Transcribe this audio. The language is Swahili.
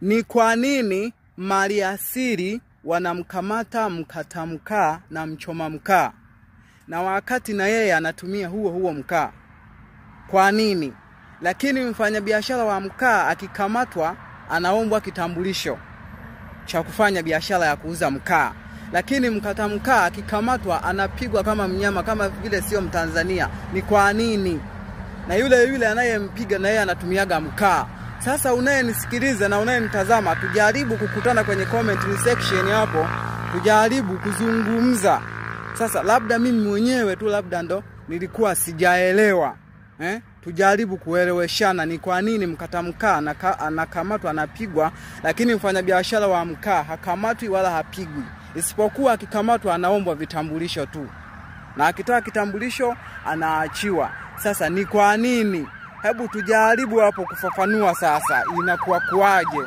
Ni kwa nini maliasili wanamkamata mkata mkaa na mchoma mkaa, na wakati na yeye anatumia huo huo mkaa? Kwa nini? Lakini mfanyabiashara wa mkaa akikamatwa anaombwa kitambulisho cha kufanya biashara ya kuuza mkaa, lakini mkata mkaa akikamatwa anapigwa kama mnyama, kama vile sio Mtanzania. Ni kwa nini? Na yule yule anayempiga na yeye anatumiaga mkaa. Sasa unayenisikiliza na unayenitazama, tujaribu kukutana kwenye comment section hapo, tujaribu kuzungumza. Sasa labda mimi mwenyewe tu labda ndo nilikuwa sijaelewa. Tujaribu kueleweshana ni kwa nini mkata mkaa anakamatwa anapigwa, lakini mfanyabiashara wa mkaa hakamatwi wala hapigwi. Isipokuwa akikamatwa anaombwa vitambulisho tu, na akitoa kitambulisho anaachiwa. Sasa ni kwa nini? Hebu tujaribu hapo kufafanua sasa inakuwa kuaje.